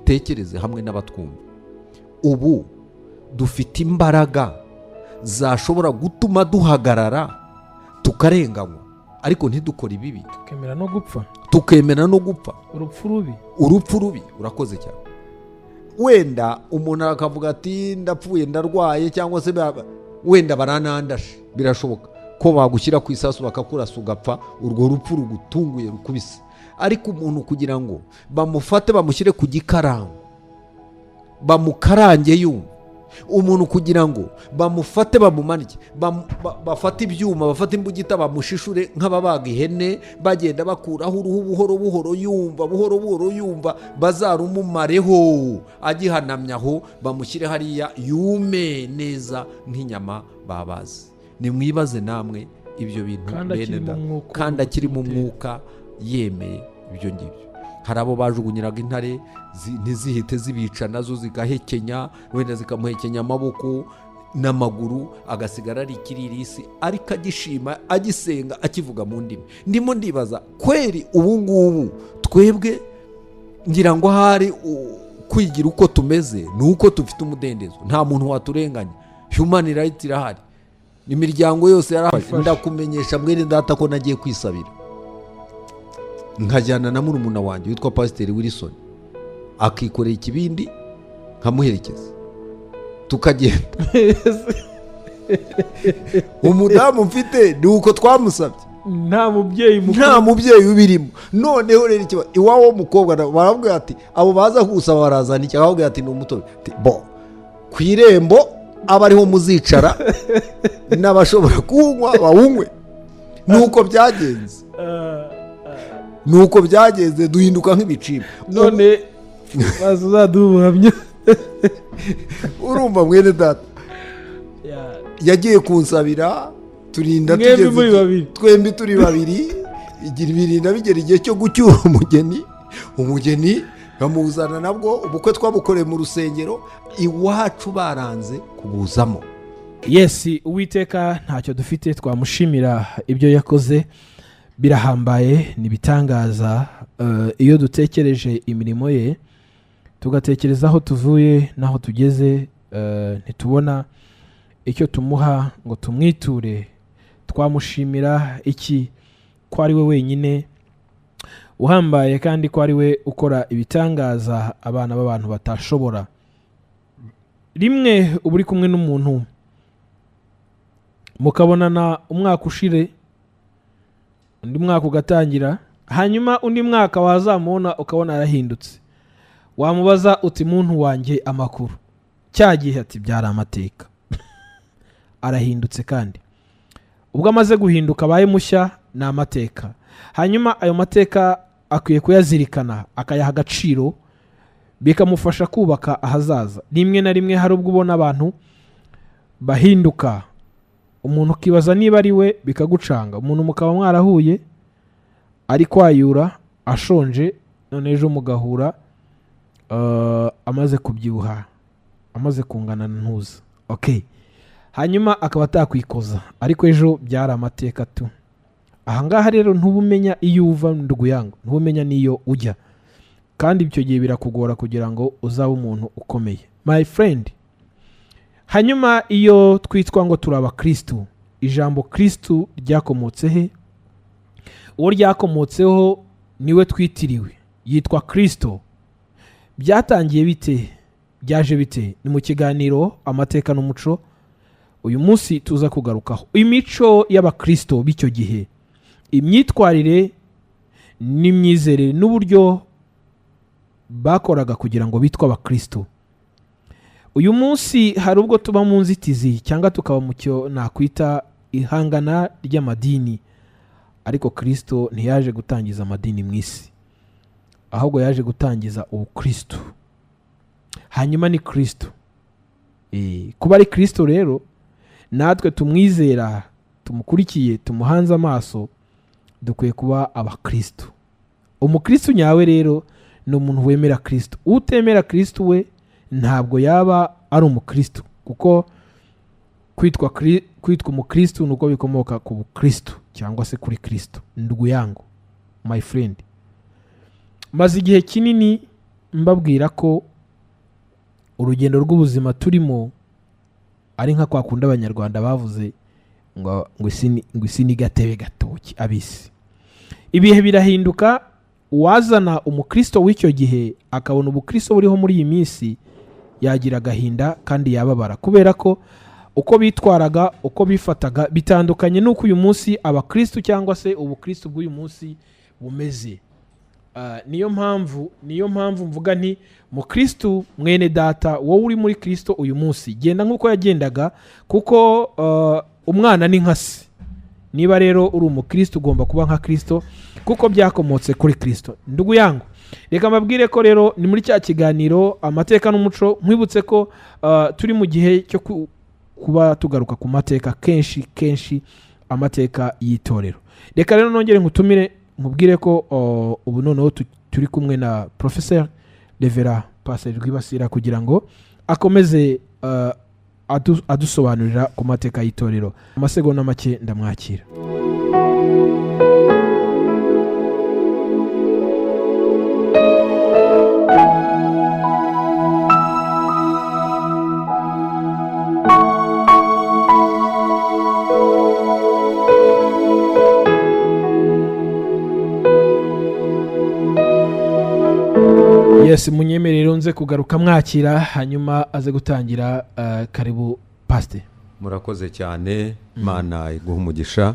Dutekereze hamwe n'abatwumva. Ubu dufite imbaraga zashobora gutuma duhagarara tukarenganywa, ariko ntidukore ibibi? Tukemera no gupfa. Tukemera no gupfa. Urupfu rubi. Urupfu rubi, urakoze cyane. Wenda umuntu akavuga ati: "Ndapfuye, ndarwaye," cyangwa se wenda baranandashe. Birashoboka ko bagushyira ku isasu bakakurasa ugapfa, urwo rupfu rugutunguye, rukubise. Ariko umuntu kugira ngo bamufate bamushyire ku gikarango bamukarange yumva, umuntu kugira ngo bamufate bamumanike, bafate ibyuma, bafate imbugita, bamushishure nk'ababaga ihene, bagenda bakuraho uruhu buhoro buhoro yumva, buhoro buhoro yumva, bazarumumareho agihanamye aho, bamushyire hariya yume neza nk'inyama babaze. Nimwibaze namwe ibyo bintu. Kandi bene akiri mu mwuka. Kandi akiri mu utera. mwuka, yemeye ibyo ngibyo. Hari abo bajugunyiraga intare ntizihite zibica, nazo zigahekenya, wenda zikamuhekenya amaboko n'amaguru, agasigara ari ikiririsi, ariko agishima, agisenga, akivuga mu ndimi. Ndimo ndibaza kweri, ubu ngubu twebwe ngira ngo ahari kwigira uko tumeze ni uko dufite umudendezo, nta muntu waturenganya, human right irahari, imiryango yose yarahari. Ifashe. Ndakumenyesha, mwene data, ko nagiye kwisabira, nkajyana na murumuna wanjye witwa Pasiteri Wilson, akikorera ikibindi nkamuherekeza, tukagenda. Umudamu mfite ni uko twamusabye. Nta mubyeyi mukuru. Nta mubyeyi ubirimo. Noneho rero ikibazo, iwabo w'umukobwa barabwira ati: "Abo baza gusaba barazana iki?" Akababwira ati: "Ni umutobe." Ati: "Bo ku irembo aba ariho muzicara, n'abashobora kuwunywa bawunywe." Nuko byagenze, nuko byagenze, duhinduka nk'ibicibwa. None baza uzaduha ubuhamya. Urumva, mwene data, yagiye kunsabira, turinda Mwembi tugeze muri babiri. Twembi turi babiri. Igira birinda bigera igihe cyo gucyura umugeni, umugeni bamuzana, nabwo ubukwe twabukoreye mu rusengero, iwacu baranze kubuzamo. Yes, Uwiteka ntacyo dufite twamushimira, ibyo yakoze birahambaye, ni ibitangaza. Iyo dutekereje imirimo ye, tugatekereza aho tuvuye n'aho tugeze, ntitubona icyo tumuha ngo tumwiture. Twamushimira iki, ko ari we wenyine uhambaye kandi ko ari we ukora ibitangaza abana b'abantu batashobora? Rimwe uba uri kumwe n'umuntu, mukabonana umwaka ushire, undi mwaka ugatangira, hanyuma undi mwaka wazamubona ukabona yarahindutse. Wamubaza uti: "Muntu wanjye, amakuru? Cya gihe?" Ati: "Byari amateka." Arahindutse, kandi ubwo amaze guhinduka, abaye mushya, ni amateka. Hanyuma ayo mateka akwiye kuyazirikana, akayaha agaciro, bikamufasha kubaka ahazaza. Rimwe na rimwe hari ubwo ubona abantu bahinduka, umuntu ukibaza niba ari we, bikagucanga. Umuntu mukaba mwarahuye ari kwayura, ashonje, none ejo mugahura amaze kubyibuha, amaze kungana na ntuza, okay, hanyuma akaba atakwikoza, ariko ejo byari amateka tu. Ahangaha rero ntuba umenya iyo uva, nduguyango, ntuba umenya n'iyo ujya, kandi icyo gihe birakugora kugira ngo uzabe umuntu ukomeye, my friend. Hanyuma iyo twitwa ngo turi abakirisitu, ijambo Kirisitu ryakomotse he? Uwo ryakomotseho niwe twitiriwe, yitwa Kirisito. Byatangiye bite? Byaje bite? Ni mu kiganiro Amateka n'Umuco uyu munsi tuza kugarukaho imico y'abakirisito b'icyo gihe, imyitwarire n'imyizerere n'uburyo bakoraga kugira ngo bitwe abakirisito. Uyu munsi hari ubwo tuba mu nzitizi cyangwa tukaba mu cyo nakwita ihangana ry'amadini, ariko Kirisito ntiyaje gutangiza amadini mu isi, ahubwo yaje gutangiza ubukristo. Hanyuma ni Kirisito. Kuba ari Kirisito rero, natwe tumwizera, tumukurikiye, tumuhanze amaso, dukwiye kuba abakristo. Umukristo nyawe rero ni umuntu wemera Kirisito. Utemera Kirisito we ntabwo yaba ari umukristo, kuko kwitwa umukristo ni uko bikomoka ku bukristo cyangwa se kuri Kirisito. Nduguyango, my friend, maze igihe kinini Mbabwira ko urugendo rw'ubuzima turimo ari nka kwa kundi Abanyarwanda bavuze ngo isi ni gatebe gatoki. Abisi ibihe birahinduka. Uwazana umukristo w'icyo gihe akabona ubukristo buriho muri iyi minsi, yagira agahinda kandi yababara, kubera ko uko bitwaraga, uko bifataga bitandukanye n'uko uyu munsi abakristo cyangwa se ubukristo bw'uyu munsi bumeze. Niyo mpamvu mvuga nti: mukristo mwene data, wowe uri muri Kristo uyu munsi, genda nk'uko yagendaga, kuko umwana ni nka se. Niba rero uri umukristo, ugomba kuba nka Kristo, kuko byakomotse kuri Kristo. Ndugu yangu, reka mbabwire ko rero ni muri cya kiganiro Amateka n'Umuco. Nkwibutse ko turi mu gihe cyo kuba tugaruka ku mateka kenshi kenshi, amateka y'itorero. Reka rero nongere nkutumire, nkubwire ko ubu noneho turi kumwe na Professeur Reverend Pastor Rwibasira, kugira ngo akomeze adusobanurira ku mateka y'itorero. Amasegonda make ndamwakira. Yes, munyemerere nze kugaruka mwakira, hanyuma aze gutangira. Karibu, pasite. Murakoze cyane, Imana iguha umugisha.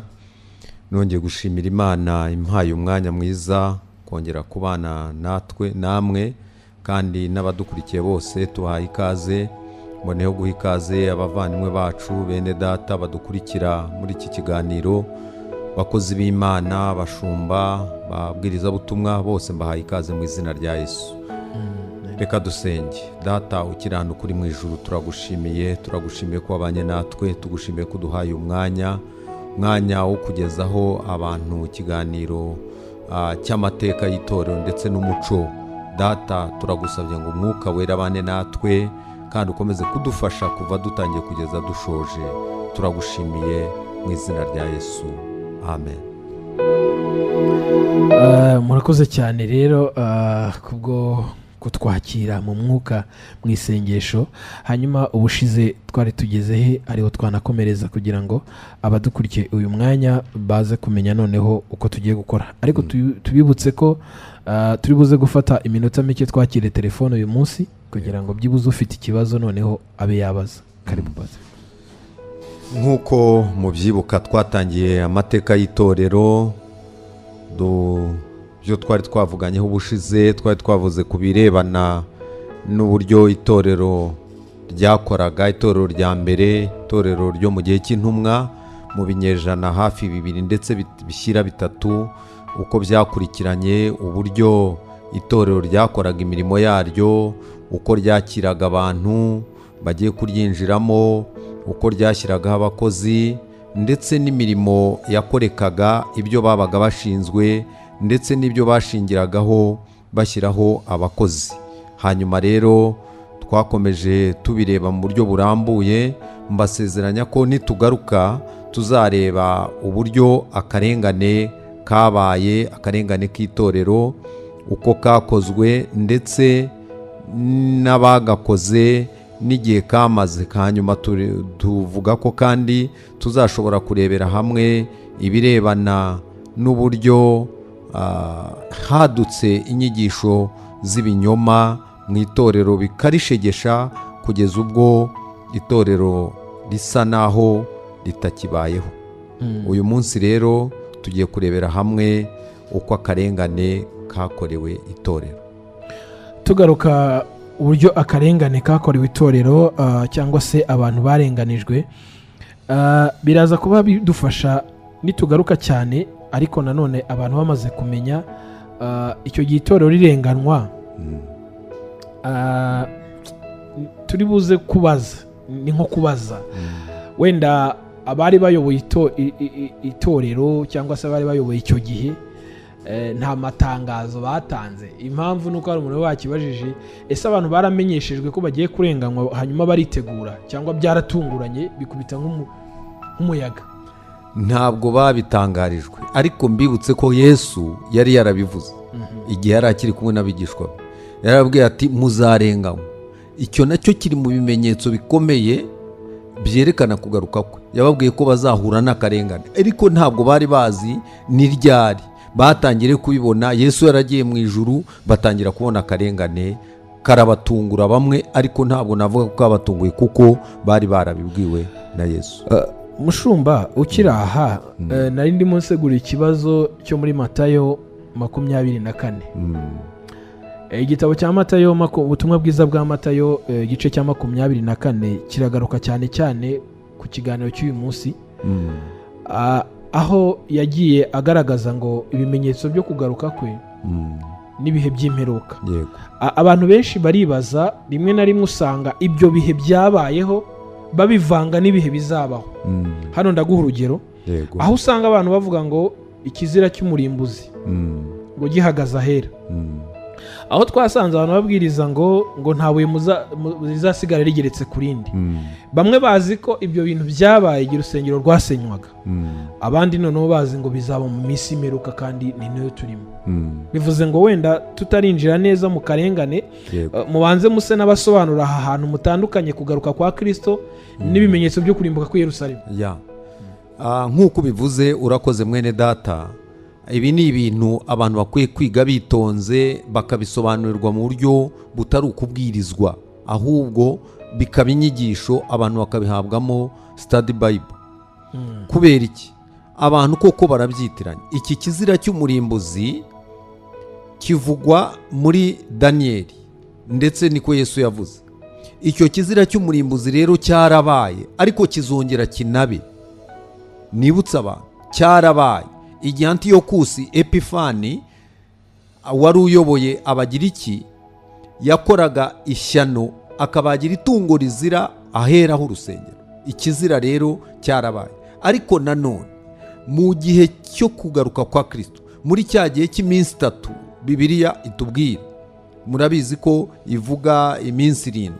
Nongeye gushimira Imana impaye umwanya mwiza kongera kubana natwe namwe, kandi n'abadukurikiye bose tubahaye ikaze. Mboneyeho guha ikaze abavandimwe bacu, bene data badukurikira muri iki kiganiro, bakozi b'Imana, abashumba, babwirizabutumwa, bose mbahaye ikaze mu izina rya Yesu. Reka dusenge. Data ukiranuka uri mu ijuru, turagushimiye, turagushimiye ko wabanye natwe, tugushimiye ko uduhaye umwanya wo kugezaho abantu ikiganiro cy'amateka y'itorero ndetse n'umuco. Data, turagusabye ngo Umwuka Wera abane natwe kandi ukomeze kudufasha kuva dutangiye kugeza dushoje. Turagushimiye mu izina rya Yesu, amen. Murakoze cyane rero kubwo kutwakira mu mwuka, mu isengesho. Hanyuma ubushize twari tugeze he, ariho twanakomereza, kugira ngo abadukurikiye uyu mwanya baze kumenya noneho uko tugiye gukora? Ariko tubibutse ko turi buze gufata iminota mike twakire telefone uyu munsi, kugira ngo byibuze ufite ikibazo noneho abe yabaza. Karibu, baze. Nk'uko mubyibuka, twatangiye amateka y'itorero. Byo twari twavuganyeho ubushize, twari twavuze ku birebana n'uburyo itorero ryakoraga, itorero rya mbere, itorero ryo mu gihe cy'intumwa, mu binyejana hafi 2 ndetse bishyira 3, uko byakurikiranye, uburyo itorero ryakoraga imirimo yaryo, uko ryakiraga abantu bagiye kuryinjiramo, uko ryashyiragaho abakozi, ndetse n'imirimo yakorekaga, ibyo babaga bashinzwe, ndetse n'ibyo bashingiragaho bashyiraho abakozi. Hanyuma rero twakomeje tubireba mu buryo burambuye, mbasezeranya ko nitugaruka tuzareba uburyo akarengane kabaye, akarengane k'itorero uko kakozwe, ndetse n'abagakoze n'igihe kamaze. Hanyuma tuvuga ko kandi tuzashobora kurebera hamwe ibirebana n'uburyo hadutse inyigisho z'ibinyoma mu itorero, bikarishegesha kugeza ubwo itorero risa naho ritakibayeho. Uyu munsi rero tugiye kurebera hamwe uko akarengane kakorewe itorero. Tugaruka uburyo akarengane kakorewe itorero, cyangwa se abantu barenganijwe, biraza kuba bidufasha nitugaruka cyane. Ariko nanone abantu bamaze kumenya, icyo gihe itorero rirenganwa, turi buze kubaza, ni nko kubaza wenda abari bayoboye itorero cyangwa se abari bayoboye icyo gihe, nta matangazo batanze. Impamvu ni uko hari umuntu wakibajije: ese abantu baramenyeshejwe ko bagiye kurenganywa hanyuma baritegura, cyangwa byaratunguranye bikubita nk'umuyaga? Ntabwo babitangarijwe, ariko mbibutse ko Yesu yari yarabivuze igihe yari akiri kumwe n'abigishwa be. Yarababwiye ati muzarenganywa. Icyo nacyo kiri mu bimenyetso bikomeye byerekana kugaruka kwe. Yababwiye ko bazahura n'akarengane, ariko ntabwo bari bazi ni ryari. Batangire kubibona Yesu yaragiye mu ijuru, batangira kubona akarengane karabatungura bamwe, ariko ntabwo navuga ko kabatunguye kuko bari barabibwiwe na Yesu. Mushumba ukiri aha, nari ndimo nsegura ikibazo cyo muri Matayo 24. Igitabo cya Matayo, ubutumwa bwiza bwa Matayo, igice cya 24 kiragaruka cyane cyane ku kiganiro cy'uyu munsi, aho yagiye agaragaza ngo ibimenyetso byo kugaruka kwe n'ibihe by'imperuka. Abantu benshi baribaza, rimwe na rimwe usanga ibyo bihe byabayeho babivanga n'ibihe bizabaho. Hano ndaguha urugero, aho usanga abantu bavuga ngo ikizira cy'umurimbuzi ngo gihagaze ahera, aho twasanze abantu babwiriza ngo nta buye rizasigara rigeretse ku rindi. Bamwe bazi ko ibyo bintu byabaye igihe urusengero rwasenywaga, abandi noneho bazi ngo bizaba mu minsi y'imperuka, kandi ni nayo turimo. Bivuze ngo wenda tutarinjira neza mu karengane, mubanze muse n'abasobanura aha hantu mutandukanye kugaruka kwa Kristo n'ibimenyetso byo kurimbuka kw'i Yerusalemu. Nk'uko bivuze, urakoze mwene data. Ibi ni ibintu abantu bakwiye kwiga bitonze, bakabisobanurirwa mu buryo butari ukubwirizwa, ahubwo bikaba inyigisho, abantu bakabihabwamo study Bible. Kubera iki? Abantu koko barabyitiranya. Iki kizira cy'umurimbuzi kivugwa muri Daniyeli, ndetse niko Yesu yavuze. Icyo kizira cy'umurimbuzi rero cyarabaye, ariko kizongera kinabe. Nibutse abantu, cyarabaye igihe Antiyokusi Epifani wari uyoboye Abagiriki yakoraga ishyano, akabagira itungo rizira aheraho urusengero. Ikizira rero cyarabaye, ariko nanone mu gihe cyo kugaruka kwa Kristo, muri cya gihe cy'iminsi 3 Bibiliya itubwira, murabizi ko ivuga iminsi 7,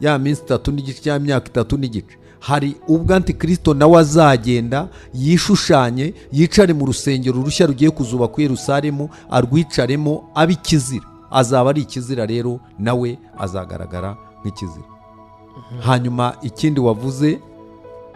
ya minsi 3 n'igice cyangwa imyaka 3 n'igice, hari ubwo Antikristo nawe azagenda yishushanye, yicare mu rusengero rushya rugiye kuzubakwa i Yerusalemu, arwicaremo abe ikizira. Azaba ari ikizira rero, nawe azagaragara nk'ikizira. Hanyuma ikindi wavuze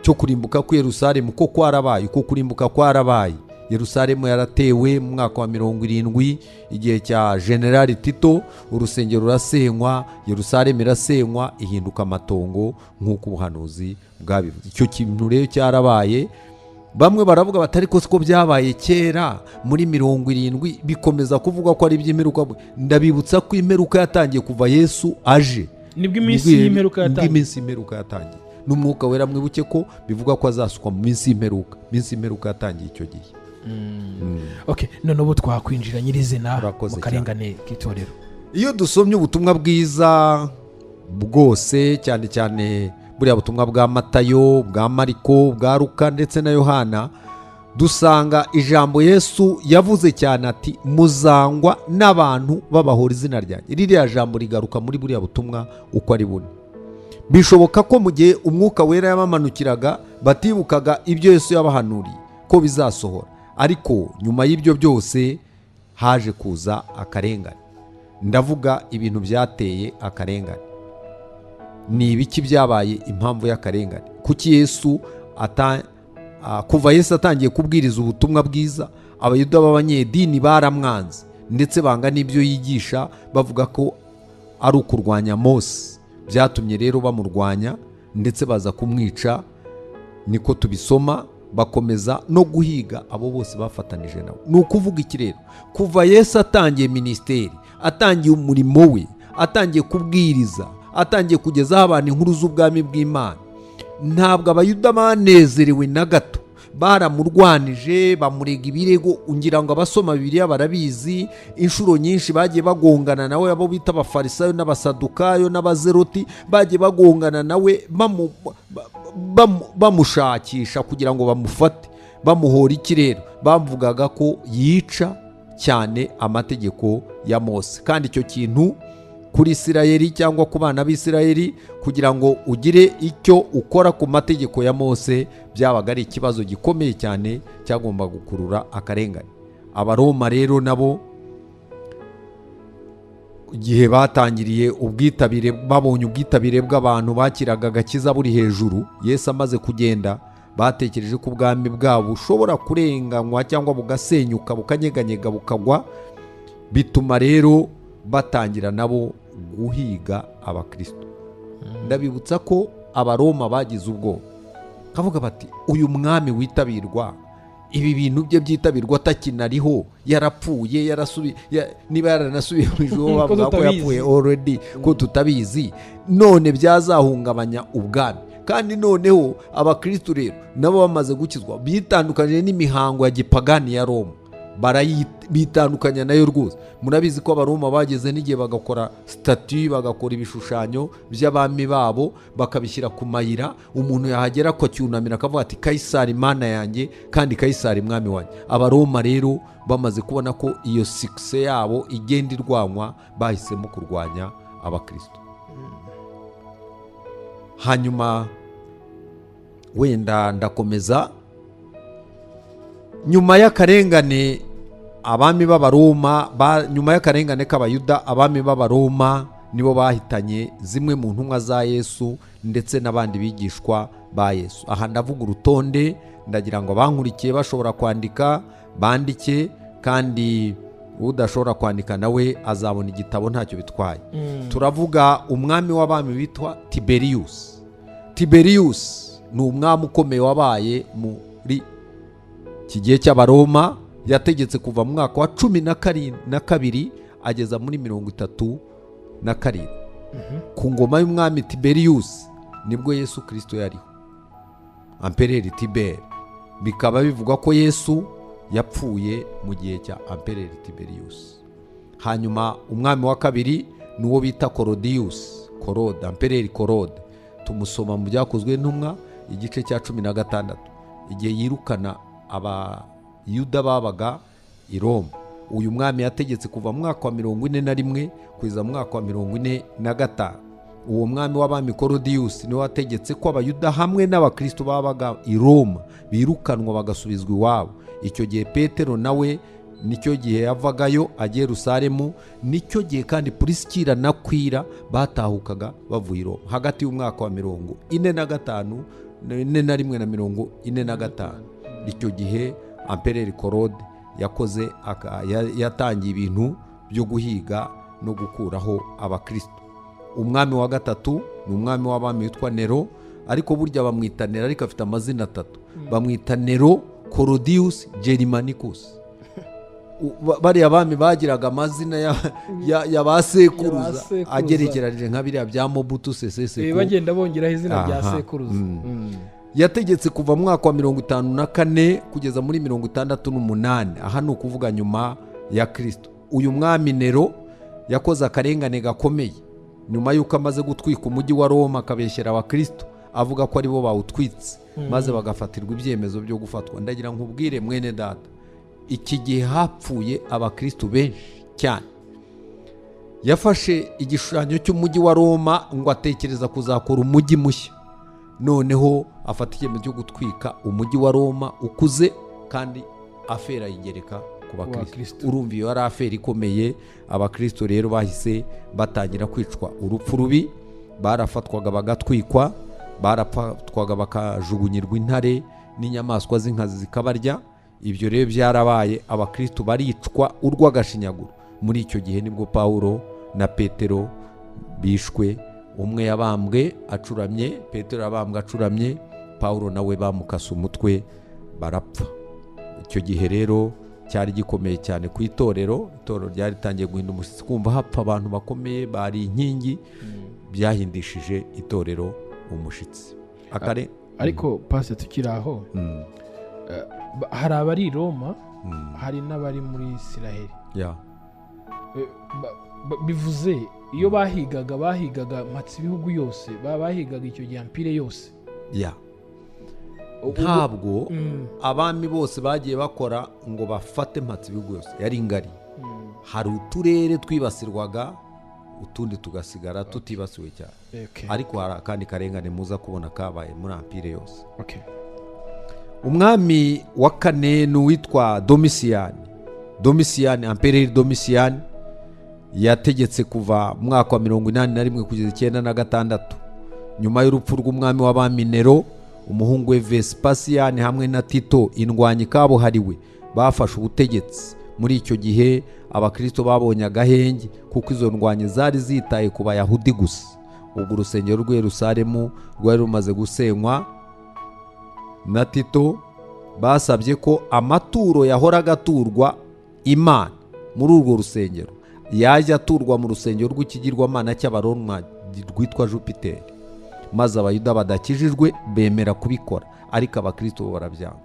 cyo kurimbuka kw'i Yerusalemu, ko kwarabaye, ko kurimbuka kwarabaye. Yerusalemu yaratewe mu mwaka wa 70 igihe cya General Tito, urusengero rurasenywa, Yerusalemu irasenywa, ihinduka amatongo nk'uko ubuhanuzi bwabivuze. Icyo kintu rero cyarabaye. Bamwe baravuga batari ko siko byabaye kera muri 70, bikomeza kuvuga ko ari iby'imperuka. Ndabibutsa ko imperuka yatangiye kuva Yesu aje. Nibwo iminsi y'imperuka yatangiye. Nibwo iminsi y'imperuka yatangiye. N'umwuka wera mwibuke ko bivuga ko azasukwa mu minsi y'imperuka. Minsi y'imperuka yatangiye icyo gihe. Okay, none ubu twakwinjira nyirizina mu karengane k'itorero. Iyo dusomye ubutumwa bwiza bwose, cyane cyane buriya butumwa bwa Matayo, bwa Mariko, bwa Luka ndetse na Yohana, dusanga ijambo Yesu yavuze cyane ati muzangwa n'abantu babahora izina ryanjye. Ririya jambo rigaruka muri buriya butumwa uko ari bune. Bishoboka ko mu gihe umwuka wera yabamanukiraga batibukaga ibyo Yesu yabahanuriye ko bizasohora, ariko nyuma y'ibyo byose haje kuza akarengane. Ndavuga ibintu byateye akarengane. Ni ibiki byabaye impamvu y'akarengane? Kuki Yesu kuva Yesu atangiye kubwiriza ubutumwa bwiza, Abayuda b'abanyedini baramwanze ndetse banga n'ibyo yigisha, bavuga ko ari ukurwanya Mose. Byatumye rero bamurwanya ndetse baza kumwica, niko tubisoma, bakomeza no guhiga abo bose bafatanije nawe. Ni ukuvuga iki rero? Kuva Yesu atangiye ministeri, atangiye umurimo we, atangiye kubwiriza, atangiye kugezaho abantu inkuru z'ubwami bw'Imana, ntabwo Abayuda banezerewe na gato. Baramurwanije, bamurega ibirego. Ngira ngo abasoma Bibiliya barabizi, inshuro nyinshi bagiye bagongana nawe, abo bita Abafarisayo n'Abasadukayo n'Abazeroti bagiye bagongana nawe, bamushakisha kugira ngo bamufate. Bamuhora iki rero? Bamuvugaga ko yica cyane amategeko ya Mose, kandi icyo kintu kuri Isirayeli cyangwa ku bana b'Isirayeli, kugira ngo ugire icyo ukora ku mategeko ya Mose byabaga ari ikibazo gikomeye cyane cyagomba gukurura akarengane. Abaroma rero nabo Igihe batangiriye ubwitabire, babonye ubwitabire bw'abantu bakiraga agakiza buri hejuru, Yesu amaze kugenda, batekereje ko ubwami bwabo bushobora kurenganywa cyangwa bugasenyuka, bukanyeganyega, bukagwa. Bituma rero batangira nabo guhiga abakristo. Ndabibutsa ko Abaroma bagize ubwoba, kavuga bati: "Uyu mwami witabirwa, ibi bintu bye byitabirwa atakinariho, yarapfuye, yarasubiye, niba yaranasubiye mu ijuru, Ko bavuga ko tutabizi. yapfuye already, ko tutabizi, none byazahungabanya ubwami." Kandi noneho abakristo rero nabo bamaze gukizwa, bitandukanyije n'imihango ya gipagani ya Roma, bitandukanya nayo rwose. Murabizi ko Abaroma bageze n'igihe bagakora statue, bagakora ibishushanyo by'abami babo, bakabishyira ku mayira, umuntu yahagera akacyunamira, akavuga ati: "Kayisari mana yanjye, kandi Kayisari mwami wanjye." Abaroma rero bamaze kubona ko iyo succès yabo igenda irwanywa, bahisemo kurwanya abakristo. Hanyuma wenda ndakomeza. Nyuma y'akarengane abami b'Abaroma nyuma y'akarengane k'Abayuda, abami b'Abaroma nibo bahitanye zimwe mu ntumwa za Yesu ndetse n'abandi bigishwa ba Yesu. Aha ndavuga urutonde, ndagira ngo abankurikiye bashobora kwandika bandike, kandi udashobora kwandika nawe azabona igitabo, ntacyo bitwaye. Turavuga umwami w'abami witwa Tiberius. Tiberius ni umwami ukomeye wabaye muri iki gihe cy'Abaroma. Yategetse kuva mu mwaka wa 12 ageza muri 37. Ku ngoma y'umwami Tiberius nibwo Yesu Kirisito yariho, Empereur Tibère. Bikaba bivugwa ko Yesu yapfuye mu gihe cya Empereur Tiberius. Hanyuma umwami wa kabiri ni uwo bita Korodiyusi Korode, Empereur Korode. Tumusoma mu Byakozwe n'Intumwa igice cya 16, igihe yirukana Abayuda babaga i Roma. Uyu mwami yategetse kuva mu mwaka wa 41 kugeza mu mwaka wa 45. Uwo mwami w'abami Korodiyusi niwe wategetse ko Abayuda hamwe n'abakristo babaga i Roma birukanwa, bagasubizwa iwabo. Icyo gihe Petero nawe nicyo gihe yavagayo agiye Yerusalemu. Nicyo gihe kandi Purisikira na Kwira batahukaga bavuye i Roma, hagati y'umwaka wa 45, 41 na 45. Icyo gihe Empereur Korode yakoze yatangiye ibintu byo guhiga no gukuraho abakristo. Umwami wa gatatu ni umwami w'abami witwa Nero. Ariko burya bamwita Nero, ariko afite amazina atatu: bamwita Nero Korodiyusi Germanicus. Bariya bami bagiraga amazina ya ba sekuruza Ya ba sekuruza. agerekeranije nka biriya bya Mobutu Sese Seko. Bagenda bongeraho izina rya sekuruza. Yategetse kuva mu mwaka wa 54 kugeza muri 68, aha ni ukuvuga nyuma ya Kirisito. Uyu mwami Nero yakoze akarengane gakomeye nyuma y'uko amaze gutwika umujyi wa Roma, akabeshyera abakristo avuga ko aribo bawutwitse, maze bagafatirwa ibyemezo byo gufatwa. Ndagira nkubwire mwene data, iki gihe hapfuye abakristo benshi cyane. Yafashe igishushanyo cy'umujyi wa Roma ngo atekereza kuzakora umujyi mushya, noneho afata icyemezo cyo gutwika umujyi wa Roma ukuze, kandi affaire ayigereka ku bakristo. Bakristo. Urumva iyo yari affaire ikomeye. Abakristo rero bahise batangira kwicwa urupfu rubi. Barafatwaga bagatwikwa, barafatwaga bakajugunyirwa intare n'inyamaswa z'inkazi zikabarya. Ibyo rero byarabaye, abakristo baricwa urw'agashinyaguro. Muri icyo gihe nibwo Pawulo na Petero bishwe. Umwe yabambwe acuramye, Petero yabambwe acuramye, Pawulo nawe bamukase umutwe, barapfa. Icyo gihe rero cyari gikomeye cyane ku itorero. Itorero ryari ritangiye guhinda umushyitsi. Kumva hapfa abantu bakomeye bari inkingi, byahindishije itorero umushyitsi. Akare Ariko pasi tukiri aho, hari abari i Roma, hari n'abari muri Isiraheli. Bivuze iyo bahigaga mpatse ibihugu yose, bahigaga icyo gihe empire yose. Ntabwo abami bose bagiye bakora ngo bafate mpatse ibihugu yose, yari ngari. Hari uturere twibasirwaga, utundi tugasigara tutibasiwe cyane. Ariko hari akandi karengane muza kubona kabaye muri empire yose. Umwami wa kane ni uwitwa Domisiyani. Domisiyani, Empereur Domisiyani. Yategetse kuva mu mwaka wa 81 kugeza 96. Nyuma y'urupfu rw'umwami w'abami Nero, umuhungu we Vespasian hamwe na Tito indwanyi kabuhariwe bafashe ubutegetsi. Muri icyo gihe abakristo babonye agahenge kuko izo ndwanyi zari zitaye ku Bayahudi gusa. Ubwo urusengero rw'i Yerusalemu rwari rumaze gusenywa na Tito, basabye ko amaturo yahoraga aturwa Imana muri urwo rusengero yajya aturwa mu rusengero rw'ikigirwamana cy'Abaroma rwitwa Jupiteri. Maze Abayuda badakijijwe bemera kubikora, ariko abakristo bo barabyanga,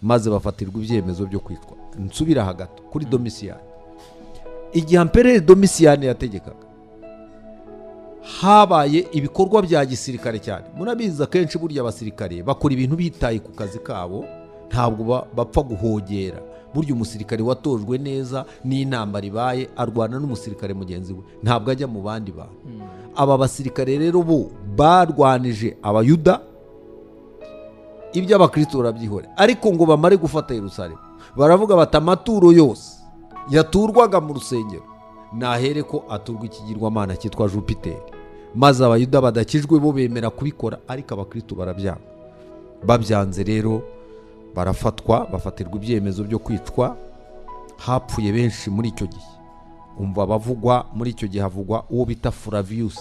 maze bafatirwa ibyemezo byo kwicwa. Nsubira hagati kuri Domisiyani. Igihe Empereur Domisiyani yategekaga, habaye ibikorwa bya gisirikare cyane. Murabizi akenshi burya abasirikare bakora ibintu bitaye ku kazi kabo, ntabwo bapfa guhogera. Burya umusirikare watojwe neza n'intambara ibaye arwana n'umusirikare mugenzi we, ntabwo ajya mu bandi bantu. Aba basirikare rero bo barwanije Abayuda, ibyo abakristo barabyihore, ariko ngo bamare gufata Yerusalemu baravuga bati amaturo yose yaturwaga mu rusengero nahere ko aturwa ikigirwamana cyitwa Jupiteri. Maze Abayuda badakijwe bo bemera kubikora, ariko abakristo barabyanga. Babyanze rero barafatwa, bafatirwa ibyemezo byo kwicwa. Hapfuye benshi muri icyo gihe. Umva abavugwa muri icyo gihe, havugwa uwo bita Flavius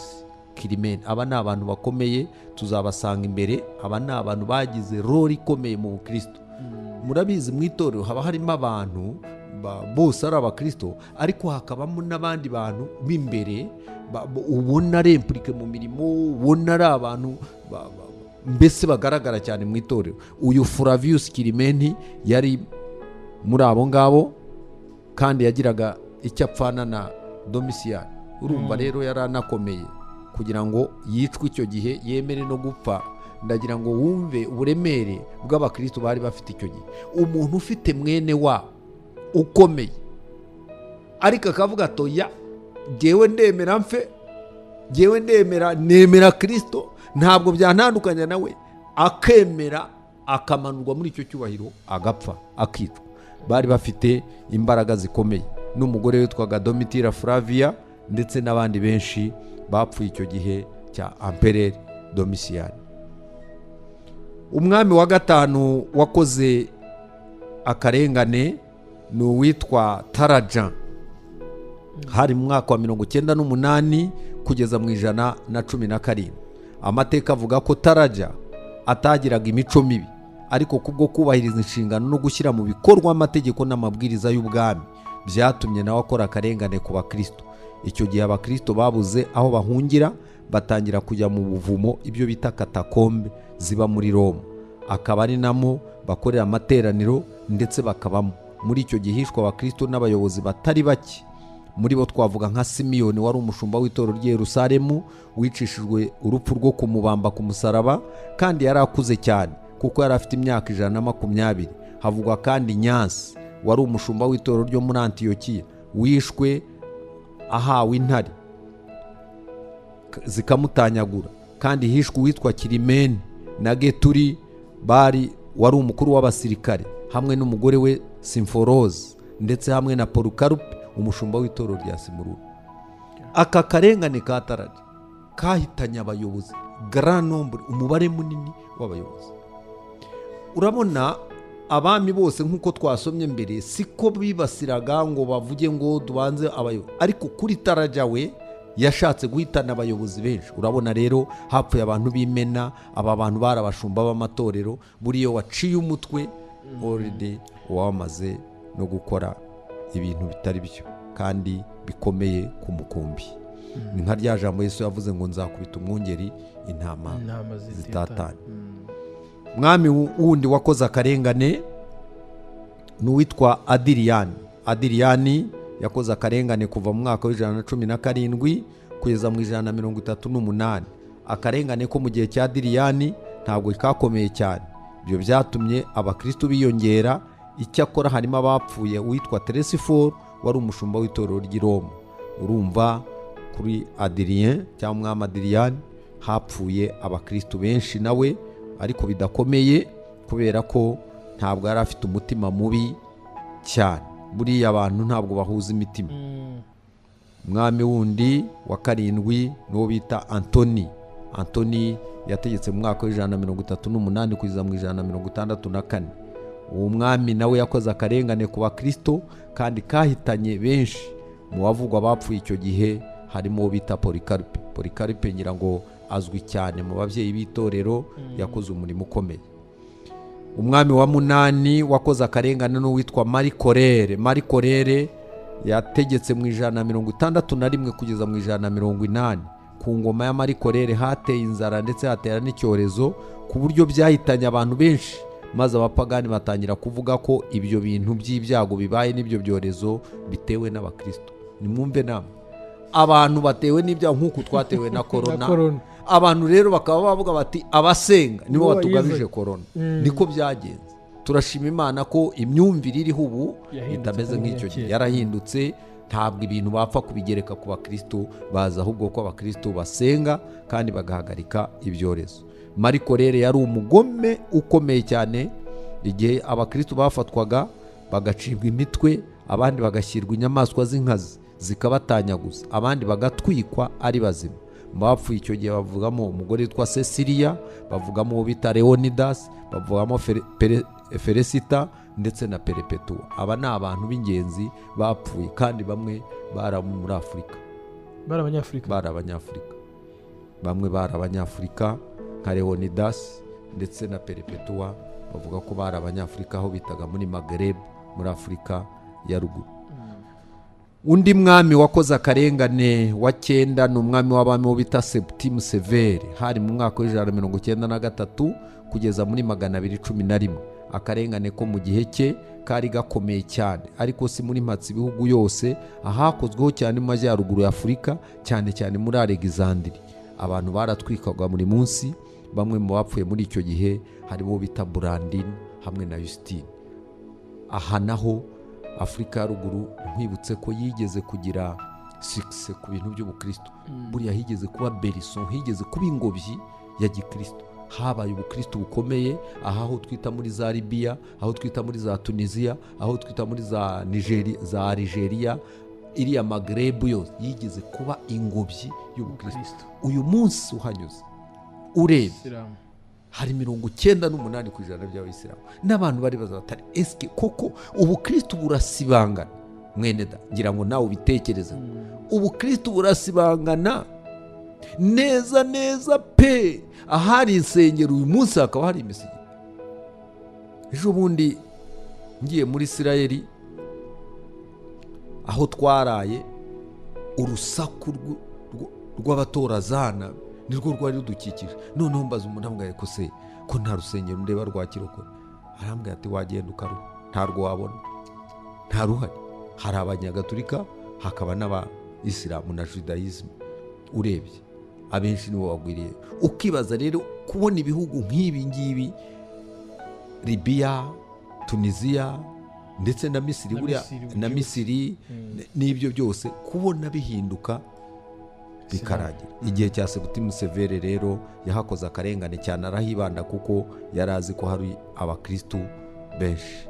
Kirimeni. Aba ni abantu bakomeye, tuzabasanga imbere. Aba ni abantu bagize role ikomeye mu bukristo. Murabizi mu itorero haba harimo abantu bose ari abakristo, ariko hakabamo n'abandi bantu b'imbere ubona ari impliqué mu mirimo, ubona ari abantu mbese bagaragara cyane mu itorero. Uyu Flavius Kirimeni yari muri abo ngabo, kandi yagiraga icyo apfana na Domisiyani. Urumva rero yari anakomeye kugira ngo yicwe icyo gihe, yemere no gupfa. Ndagira ngo wumve uburemere bw'abakristo bari bafite icyo gihe. Umuntu ufite mwene wa ukomeye, ariko akavuga atoya, jyewe ndemera mfe, jyewe ndemera, nemera Kristo, ntabwo byantandukanya nawe, akemera akamanurwa muri icyo cyubahiro, agapfa, akicwa. Bari bafite imbaraga zikomeye. N'umugore witwaga Domitira Flavia ndetse n'abandi benshi bapfuye icyo gihe cya Empereur Domitian. Umwami wa gatanu wakoze akarengane ni uwitwa Tarajan. Hari mu mwaka wa 98 kugeza mu 117. Amateka avuga ko Taraja atagiraga imico mibi, ariko kubwo kubahiriza inshingano no gushyira mu bikorwa amategeko n'amabwiriza y'ubwami byatumye nawe akora akarengane ku bakristo. Icyo gihe abakristo babuze aho bahungira, batangira kujya mu buvumo, ibyo bita katakombe ziba muri Roma, akaba ari namo bakorera amateraniro ndetse bakabamo. Muri icyo gihe hishwe abakristo n'abayobozi batari bake. Muri bo twavuga nka Simiyoni wari umushumba w'itorero ry'i Yerusalemu, wicishijwe urupfu rwo kumubamba ku musaraba, kandi yari akuze cyane kuko yari afite imyaka 120. Havugwa kandi Nyansi wari umushumba w'itorero ryo muri Antiyokiya, wishwe ahawe intare zikamutanyagura. Kandi hishwe uwitwa Kirimeni na Geturi bari wari umukuru w'abasirikare, hamwe n'umugore we Simforoze, ndetse hamwe na Porukarupe umushumba w'itorero rya Simururu. Aka karengane ka Taraja kahitanye abayobozi grand nombre, umubare munini w'abayobozi. Urabona abami bose nk'uko twasomye mbere siko bibasiraga ngo bavuge ngo dubanze abayobozi, ariko kuri Taraja we yashatse guhitana abayobozi benshi. Urabona rero hapfuye abantu b'imena, aba bantu bari abashumba b'amatorero. Buriyo waciye umutwe already wamaze no gukora ibintu bitari byo kandi bikomeye ku mukumbi. Ni nka rya jambo Yesu yavuze ngo nzakubita umwungeri intama zitatanye. Mwami wundi wakoze akarengane ni uwitwa Adiriyani. Adiriyani yakoze akarengane kuva mu mwaka wa 117 kugeza mu 138. Akarengane ko mu gihe cya Adiriyani ntabwo kakomeye cyane. Ibyo byatumye abakristo biyongera. Icyakora harimo abapfuye, uwitwa Teresifor wari umushumba w'itorero ry'i Roma. Urumva kuri Adirien cyangwa umwami Adiriyani hapfuye abakristo benshi nawe, ariko bidakomeye kubera ko ntabwo yari afite umutima mubi cyane. Buriya abantu ntabwo bahuza imitima. Umwami wundi wa karindwi n'uwo bita Antoni. Antoni yategetse mu mwaka wa 138 kugeza mu 164. Uwo mwami nawe yakoze akarengane ku bakristo kandi kahitanye benshi. Mu bavugwa bapfuye icyo gihe harimo uwo bita Polycarpe. Polycarpe ngira ngo azwi cyane mu babyeyi b'itorero, yakoze umurimo ukomeye. Umwami wa munani wakoze akarengane n'uwitwa Marikorere. Marikorere yategetse mu 161 kugeza mu 180. Ku ngoma ya Marikorere hateye inzara ndetse hatera n'icyorezo ku buryo byahitanye abantu benshi, maze abapagani batangira kuvuga ko ibyo bintu by'ibyago bibaye n'ibyo byorezo bitewe n'abakristo. Nimwumve namwe, abantu batewe n'ibyago nk'uku twatewe na korona. Abantu rero bakaba bavuga bati abasenga nibo batugabije korona. Niko byagenze. Turashima Imana ko imyumvire iriho ubu itameze nk'icyo gihe, yarahindutse. Ntabwo ibintu bapfa kubigereka ku bakristo, baza ahubwo ko abakristo basenga kandi bagahagarika ibyorezo. Marikorere yari umugome ukomeye cyane. Igihe abakristo bafatwaga bagacibwa imitwe, abandi bagashyirwa inyamaswa z'inkazi zikabatanyaguza, abandi bagatwikwa ari bazima. Bapfuye icyo gihe bavugamo umugore witwa Cecilia, bavugamo uwo bita Leonidas, bavugamo Feresita ndetse na Perpetua. Aba ni abantu b'ingenzi bapfuye, kandi bamwe bari muri Afurika, bari abanyafurika, bari abanyafurika, bamwe bari abanyafurika nka Leonidas ndetse na Perpetua, bavuga ko bari abanyafurika aho bitaga muri Maghreb, muri Afurika ya ruguru. Undi mwami wakoze akarengane wa cyenda ni umwami w'abami wo bita Septime Severe. Hari mu mwaka wa 193 kugeza muri 211. Akarengane ko mu gihe cye kari gakomeye cyane, ariko si muri mpatsi ibihugu yose, ahakozweho cyane mu majyaruguru ya Afurika, cyane cyane muri Alexandria. Abantu baratwikwaga buri munsi. Bamwe mu bapfuye muri icyo gihe harimo bita Brandin hamwe na Justine. Aha naho Afurika ya ruguru nkwibutse ko yigeze kugira succès ku bintu by'ubukristo. Buriya higeze kuba berison, higeze kuba ingobyi ya gikristo. Habaye ubukristo bukomeye aha aho twita muri za Libya, aho twita muri za Tunisia, aho twita muri za Nigeria, za Algeria, iriya Maghreb yose yigeze kuba ingobyi y'ubukristo. Uyu munsi uhanyuze urebe hari 98% by'abayisilamu n'abantu bari baza batari eske koko ubukristo burasibangana? Mwene da, ngira ngo nawe ubitekereze. Ubukristo burasibangana neza neza pe. Ahari insengero uyu munsi hakaba hari imisigiti. Ejo bundi ngiye muri Isirayeli aho twaraye, urusaku rw'abatorazana nirwo rwari rudukikije. Noneho mbaza umuntu ambwira ko se ko nta rusengero ndeba rwa kirokore, arambwira ati wagenda ukaruha ntarwo wabona, nta ruhari. Hari abanyagatulika hakaba n'abayisilamu na judaism, urebye abenshi nibo bagwiriye. Ukibaza rero kubona ibihugu nk'ibi ngibi, Libya, Tunisia ndetse na Misiri, buriya na Misiri n'ibyo byose kubona bihinduka bikaragira. Igihe cya Septime Severe rero yahakoze akarengane cyane, arahibanda kuko yari azi ko hari abakristo benshi.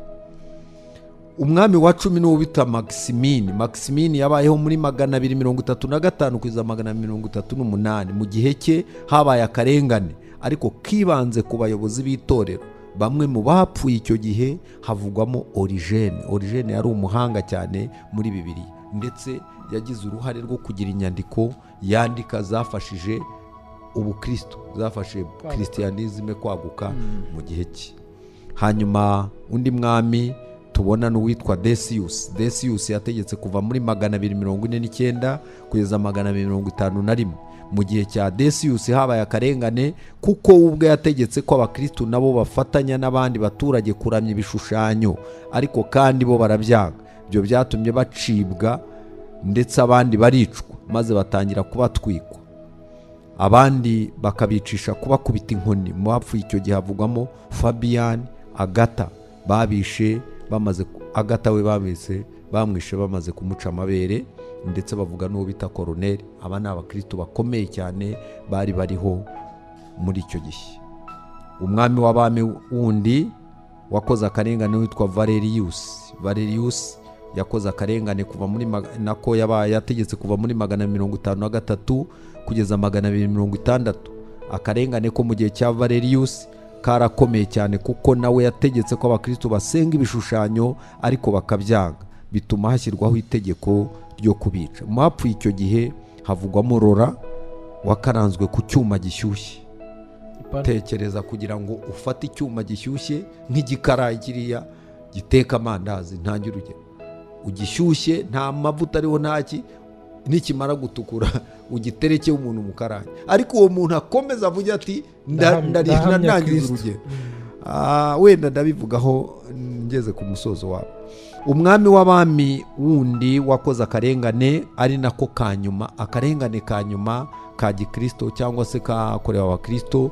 Umwami wa 10 n'uwo bita Maximini. Maximini yabayeho muri 235 kugeza 238. Mu gihe cye habaye akarengane ariko kibanze ku bayobozi b'itorero. Bamwe mu bapfuye icyo gihe havugwamo Origene. Origene yari umuhanga cyane muri Bibiliya, ndetse yagize uruhare rwo kugira inyandiko yandika zafashije ubukristo, zafashije Christianisme kwaguka mu gihe cye. Hanyuma undi mwami tubona n'uwitwa Decius. Decius yategetse kuva muri 249 kugeza 251. Mu gihe cya Decius habaye akarengane kuko ubwe yategetse ko abakristo nabo bafatanya n'abandi baturage kuramya ibishushanyo, ariko kandi bo barabyanga. Ibyo byatumye bacibwa ndetse abandi baricwa, maze batangira kubatwikwa, abandi bakabicisha kubakubita inkoni. Mu bapfuye icyo gihe havugwamo Fabian, Agatha babishe bamaze, Agatha we bamwishe bamaze kumuca amabere, ndetse bavuga n'uwo bita Colonel. Aba ni abakristo bakomeye cyane bari bariho muri icyo gihe. Umwami w'abami wundi wakoze akarengane witwa Valerius. Valerius Yakoze akarengane kuva muri nako yabaye yategetse kuva muri 453 kugeza 260. Akarengane ko mu gihe cya Valerius karakomeye cyane, kuko nawe yategetse ko abakristo basenga ibishushanyo ariko bakabyanga, bituma hashyirwaho itegeko ryo kubica. Mu bapfuye icyo gihe havugwamo Rora wakaranzwe ku cyuma gishyushye. Tekereza kugira ngo ufate icyuma gishyushye nk'igikarayi kiriya giteka amandazi, ntange urugero, ugishyushye nta mavuta ariho ntaki, nikimara gutukura ugitereke umuntu mu karayi, ariko uwo muntu akomeza avuge ati ndangiza urugero. Wenda ndabivugaho ngeze ku musozo wabo. Umwami w'abami wundi wakoze akarengane ari nako kanyuma, akarengane ka nyuma ka gikristo cyangwa se kakorewe abakristo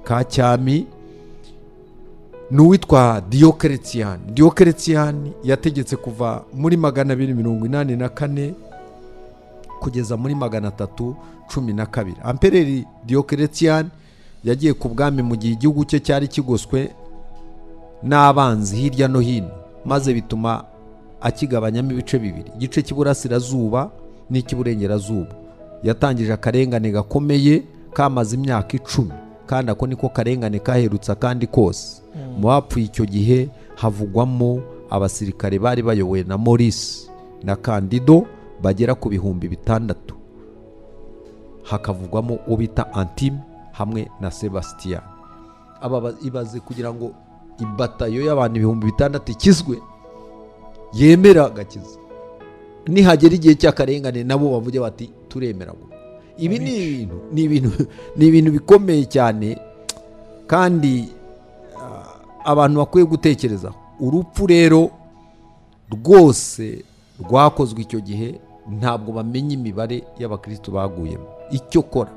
ka cyami, ni uwitwa Diocletian. Diocletian yategetse kuva muri 284 kugeza muri 312. Ampereri Diocletian yagiye ku bwami mu gihe igihugu cye cyari kigoswe n'abanzi hirya no hino, maze bituma akigabanyamo ibice bibiri, igice cy'iburasirazuba n'icy'iburengerazuba. Yatangije akarengane gakomeye kamaze imyaka 10, kandi ako niko karengane kaherutse kandi kose. Mu bapfuye icyo gihe havugwamo abasirikare bari bayobowe na Maurice na Candido bagera ku 6000, hakavugwamo uwo bita Antime hamwe na Sebastian. Aba ibaze kugira ngo ibatayo y'abantu 6000 ikizwe, yemera agakiza, nihagera igihe cy'akarengane nabo bavuge bati turemera. Ibi ni ibintu bikomeye cyane, kandi abantu bakwiye gutekerezaho. Urupfu rero rwose rwakozwe icyo gihe ntabwo bamenya imibare y'abakristo baguyemo. Icyo kora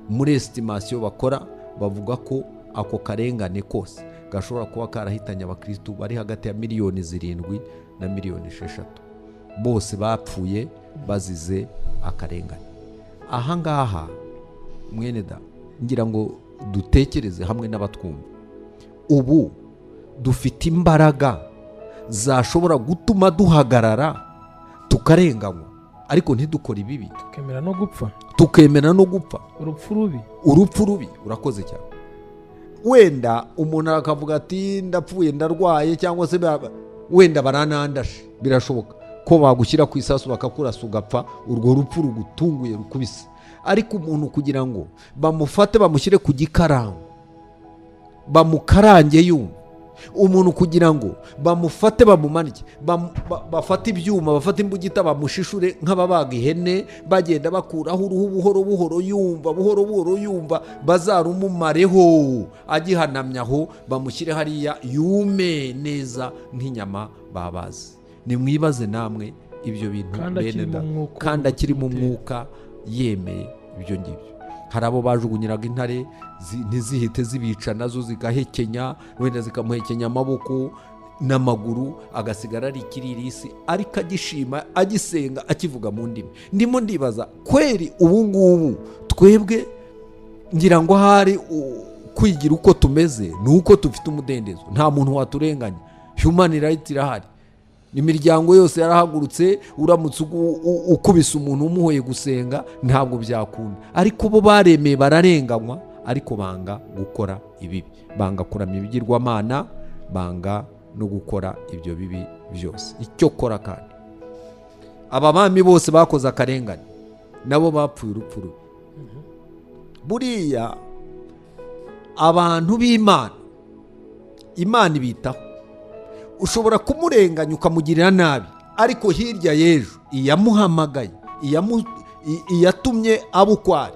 muri estimation bakora, bavuga ko ako karengane kose gashobora kuba karahitanye abakristo bari hagati ya miliyoni 7 na miliyoni 6, bose bapfuye bazize akarengane. Aha ngaha mwene da, ngira ngo dutekereze hamwe n'abatwumva. Ubu dufite imbaraga zashobora gutuma duhagarara tukarenganywa, ariko ntidukore ibibi, tukemera no gupfa, tukemera no gupfa urupfu rubi, urupfu rubi. Urakoze cyane. Wenda umuntu akavuga ati ndapfuye ndarwaye, cyangwa se wenda baranandashe, birashoboka ko bagushyira ku isasu bakakurasa ugapfa, urwo rupfu rugutunguye rukubise. Ariko umuntu kugira ngo bamufate bamushyire ku gikarango bamukarange yumva, umuntu kugira ngo bamufate bamumanike, bafate ibyuma, bafate imbugita bamushishure nk'ababaga ihene, bagenda bakuraho uruhu buhoro buhoro yumva, buhoro buhoro yumva, bazarumumareho agihanamye aho, bamushyire hariya yume neza nk'inyama babaze. Nimwibaze namwe ibyo bintu bene da, kandi akiri mu mwuka yemeye ibyo ngibyo. Hari abo bajugunyiraga intare ntizihite zibica, nazo zigahekenya, wenda zikamuhekenya amaboko n'amaguru, agasigara ari ikiririsi, ariko agishima, agisenga, akivuga mu ndimi. Ndimo ndibaza kweri ubu ngubu twebwe ngira ngo hari kwigira uko tumeze nuko tufite umudendezo, nta muntu waturenganya, human right irahari, imiryango yose yarahagurutse, uramutse ukubise umuntu umuhoye gusenga ntabwo byakunda. Ariko bo baremeye bararenganywa, ariko banga gukora ibibi, banga kuramya ibigirwamana, banga no gukora ibyo bibi byose. Icyo kora kandi aba bami bose bakoze akarengane nabo bapfuye urupfu rubi. Buriya abantu b'Imana, Imana ibitaho. Ushobora kumurenganya ukamugirira nabi, ariko hirya y'ejo iyamuhamagaye, iyatumye abukwari,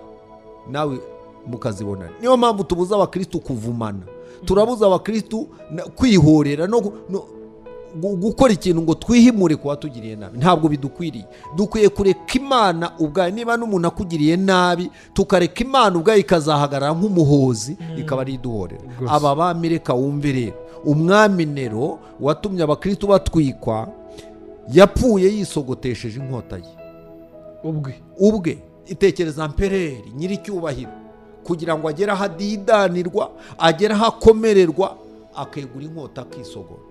nawe mukazibonana. Niyo mpamvu tubuza abakristo kuvumana, turabuza abakristo kwihorera no gukora ikintu ngo twihimure ku watugiriye nabi. Ntabwo bidukwiriye. Dukwiye kureka Imana ubwayo. Niba n'umuntu akugiriye nabi, tukareka Imana ubwayo ikazahagarara nk'umuhozi, ikaba ari iduhorera. Aba bami reka wumve rero, umwami Nero watumye abakristo batwikwa yapfuye yisogotesheje inkota ye ubwe. Itekereza ampereri nyiricyubahiro, kugira ngo agere aho adidanirwa, agere aho akomererwa, akegura inkota akisogota.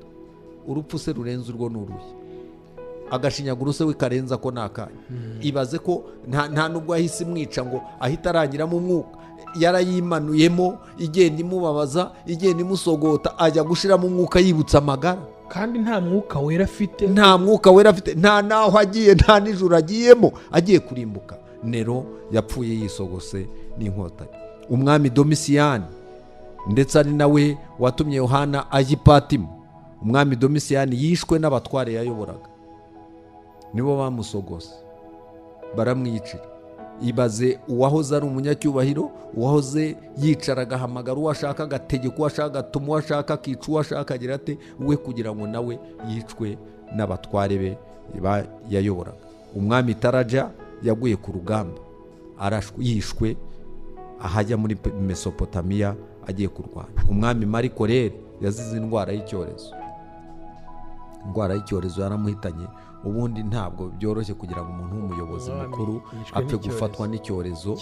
Urupfu se rurenze urwo ni uruhe? Agashinyaguro se we karenza ko ni akanya. Ibaze ko nta nubwo yahise imwica ngo ahita arangiramo umwuka, yarayimanuyemo igenda imubabaza, igenda imusogota, ajya gushiramo umwuka yibutsa amagara. Kandi nta mwuka wera afite. Nta mwuka wera afite, nta naho agiye, nta nijoro agiyemo, agiye kurimbuka. Nero yapfuye yisogose n'inkotanyi. Umwami Domisiyani, ndetse ari nawe watumye Yohana ajya i Patimo, umwami Domisiyani yishwe n'abatware yayoboraga, nibo bamusogose baramwicira. Ibaze uwahoze ari umunyacyubahiro, uwahoze yicara agahamagara uwo ashaka, agategeka uwo ashaka, agatuma uwo ashaka, akica uwo ashaka, agira ate we kugira ngo nawe yicwe n'abatware be yayoboraga. Umwami Taraja yaguye ku rugamba, arashwe, yishwe ahajya muri Mesopotamiya agiye kurwana. Umwami Mariko rero yazize indwara y'icyorezo, indwara y'icyorezo yaramuhitanye. Ubundi ntabwo byoroshye kugira ngo umuntu w'umuyobozi mukuru apfe gufatwa n'icyorezo,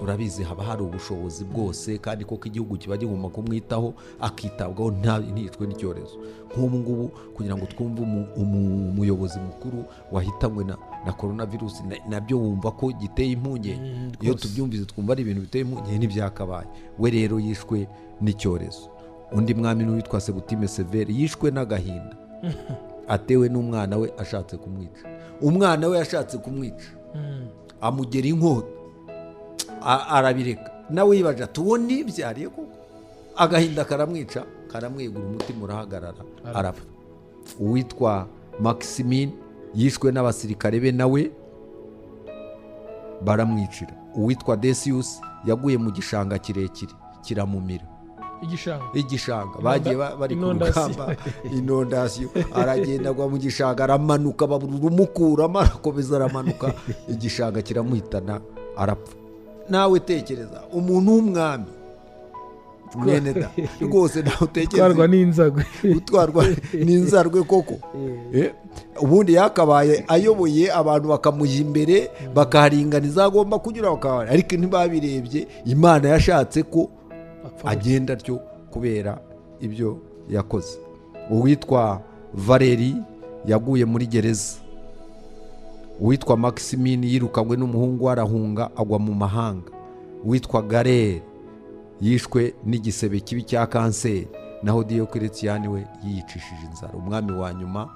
urabizi haba hari ubushobozi bwose, kandi koko igihugu kiba gigomba kumwitaho akitabwaho ntiyicwe n'icyorezo. Nk'ubu ngubu kugira ngo twumve umuyobozi mukuru wahitanywe na coronavirus, nabyo wumva ko giteye impungenge. Iyo tubyumvise twumva ari ibintu biteye impungenge, ntibyakabaye. We rero yishwe n'icyorezo. Undi mwami n'uwitwa Sebutime Severe yishwe n'agahinda atewe n'umwana we ashatse kumwica. Umwana we yashatse kumwica, amugera inkota arabireka, nawe yibaje ati uwo nibyariye koko. Agahinda karamwica, karamwegura, umutima urahagarara, arapfa. Uwitwa Maximin yishwe n'abasirikare be, nawe baramwicira. Uwitwa Decius yaguye mu gishanga kirekire kiramumira. Igishanga bagiye bari ku rugamba, inondasiyo, aragenda agwa mu gishanga, aramanuka, babura arakomeza aramanuka, igishanga kiramuhitana, arapfa. Nawe tekereza umuntu w'umwami mwene da rwose, nawe utekereza gutwarwa n'inzarwe koko. Ubundi yakabaye ayoboye abantu bakamujya imbere, bakaharinganiza agomba kunyura, bakabara, ariko ntibabirebye. Imana yashatse ko agenda atyo kubera ibyo yakoze. Uwitwa Valeri yaguye muri gereza. Uwitwa Maximin yirukanywe n'umuhungu arahunga agwa mu mahanga. Uwitwa Galere yishwe n'igisebe kibi cya kanseri. Naho Diyokiretiyani we yiyicishije inzara. Umwami wa nyuma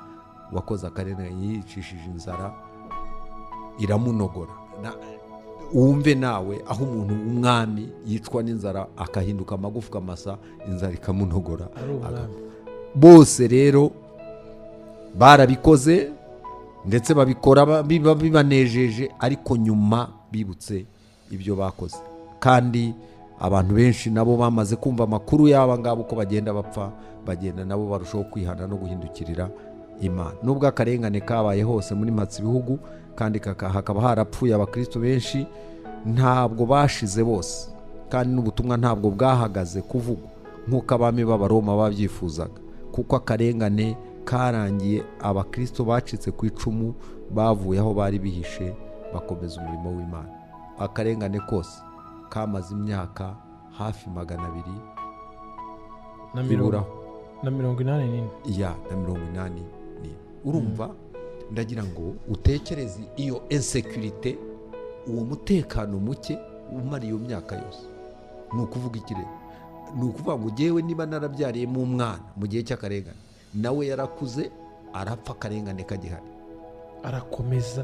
wakoze akarengane yiyicishije inzara iramunogora. Wumve nawe aho umuntu w'umwami yicwa n'inzara akahinduka amagufwa masa, inzara ikamunogora. Bose rero barabikoze, ndetse babikora bibanejeje, ariko nyuma bibutse ibyo bakoze. Kandi abantu benshi nabo bamaze kumva amakuru y'aba ngabo uko bagenda bapfa, bagenda nabo barushaho kwihana no guhindukirira Imana. Nubwo akarengane kabaye hose muri matsi bihugu, kandi hakaba harapfuye abakristo benshi, ntabwo bashize bose, kandi n'ubutumwa ntabwo bwahagaze kuvugwa nk'uko abami b'Abaroma babyifuzaga, kuko akarengane karangiye abakristo bacitse ku icumu bavuye aho bari bihishe bakomeza umurimo w'Imana. Akarengane kose kamaze imyaka hafi 200 na 84. Ya na 84. Urumva, ndagira ngo utekereze iyo insécurité, uwo mutekano muke umara iyo myaka yose. Ni ukuvuga iki rero? Ni ukuvuga ngo jewe niba narabyariyemo umwana mu gihe cy'akarengane, nawe yarakuze arapfa, akarengane kagihari, arakomeza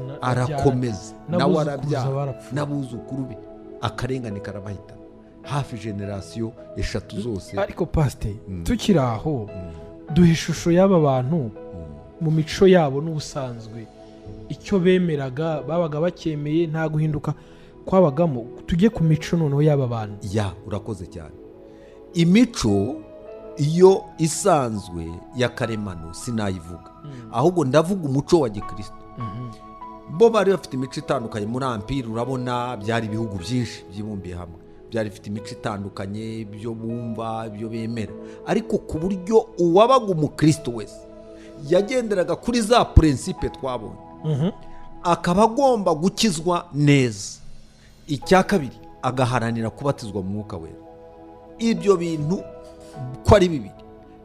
nawe arabyara n'abuzukuru be, akarengane karabahita hafi generasiyo 3 zose. Ariko pastor, tukiri aho, duhe ishusho y'aba bantu mu mico yabo n'ubusanzwe, icyo bemeraga babaga bakemeye, nta guhinduka kwabagamo. Tujye ku mico noneho y'aba bantu. Ya, urakoze cyane. Imico iyo isanzwe ya karemano sinayivuga, ahubwo ndavuga umuco wa gikristo. Bo bari bafite imico itandukanye. Muri ampire urabona byari ibihugu byinshi byibumbiye hamwe, byari bifite imico itandukanye, ibyo bumva, ibyo bemera, ariko ku buryo uwabaga umukristo wese yagenderaga kuri za principe twabonye, akaba agomba gukizwa neza. Icya kabiri, agaharanira kubatizwa mu mwuka wera. Ibyo bintu ko ari bibiri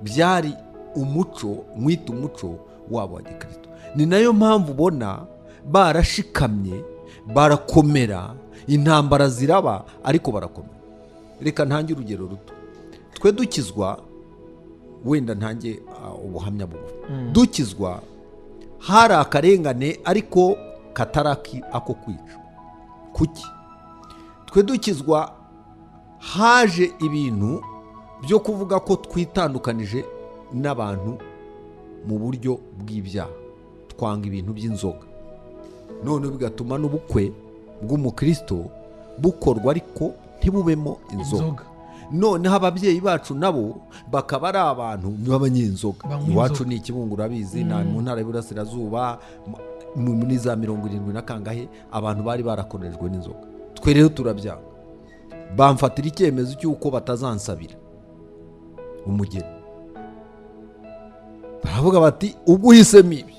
byari umuco, mwita umuco wabo wa gikristo. Ni nayo mpamvu ubona barashikamye, barakomera, intambara ziraba ariko barakomera. Reka ntange urugero ruto. Twe dukizwa, wenda ntange ubuhamya bugufi. Dukizwa hari akarengane ariko katari ako kwica. Kuki? Twe dukizwa haje ibintu byo kuvuga ko twitandukanije n'abantu mu buryo bw'ibyaha, twanga ibintu by'inzoga, none bigatuma n'ubukwe bw'umukristo bukorwa ariko ntibubemo inzoga. Noneho ababyeyi bacu nabo bakaba ari abantu b'abanyenzoga. Iwacu ni Ikibungo, urabizi, na mu ntara y'Iburasirazuba muri za 70 na kangahe abantu bari barakorejwe n'inzoga. Twe rero turabyanga, bamfatira icyemezo cy'uko batazansabira umugeni. Baravuga bati ubwo uhisemo ibyo,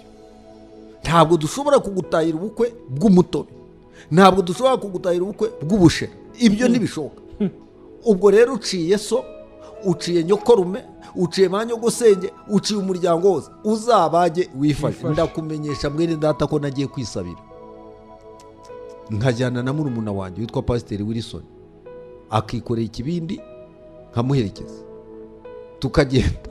ntabwo dushobora kugutahira ubukwe bw'umutobe, ntabwo dushobora kugutahira ubukwe bw'ubushera, ibyo ntibishoboka. Ubwo rero uciye so, uciye nyokorume, uciye ba nyogosenge, uciye umuryango wose, uzabage wifashe. Ndakumenyesha mwene data ko nagiye kwisabira, nkajyana na murumuna wanjye witwa Pasiteri Wilson, akikoreye ikibindi nkamuherekeza tukagenda.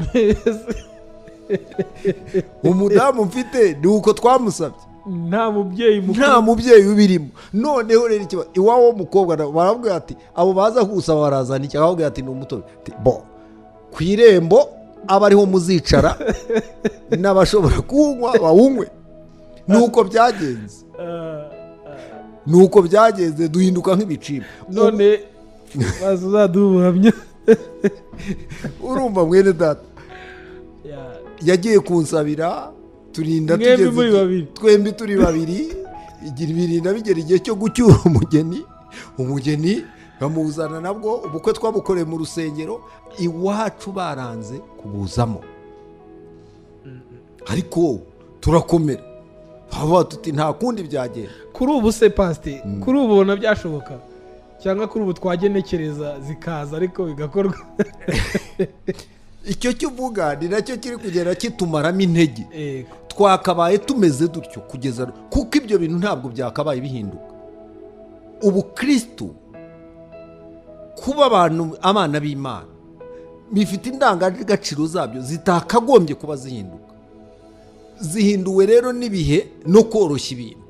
Umudamu mfite ni uko twamusabye, nta mubyeyi mukuru, nta mubyeyi ubirimo. Noneho rero ikibazo iwawe w'umukobwa barabwira ati abo baza gusaba barazana iki, akababwira ati ni umutobe. Bo ku irembo aba ariho muzicara n'abashobora kuwunywa bawunywe. Nuko byagenze, nuko byagenze, duhinduka nk'ibicibwa. None bazaduha ubuhamya. Urumva mwene data yagiye kunsabira, turinda tugeze twembi turi babiri, birinda bigera igihe cyo gucyura umugeni. Umugeni bamuzana nabwo ubukwe twabukoreye mu rusengero iwacu, baranze kubuzamo ariko turakomera, bavuga tuti nta kundi byagenda. Kuri ubu se pasite, kuri ubu ubona byashoboka cyangwa kuri ubu twagenekereza zikaza ariko bigakorwa? Icyo kivuga ni nacyo kiri kugenda kitumaramo intege. Twakabaye tumeze dutyo kugeza, kuko ibyo bintu ntabwo byakabaye bihinduka. Ubukristo kuba abantu abana b'Imana bifite indangagaciro zabyo zitakagombye kuba zihinduka. Zihinduwe rero n'ibihe no koroshya ibintu,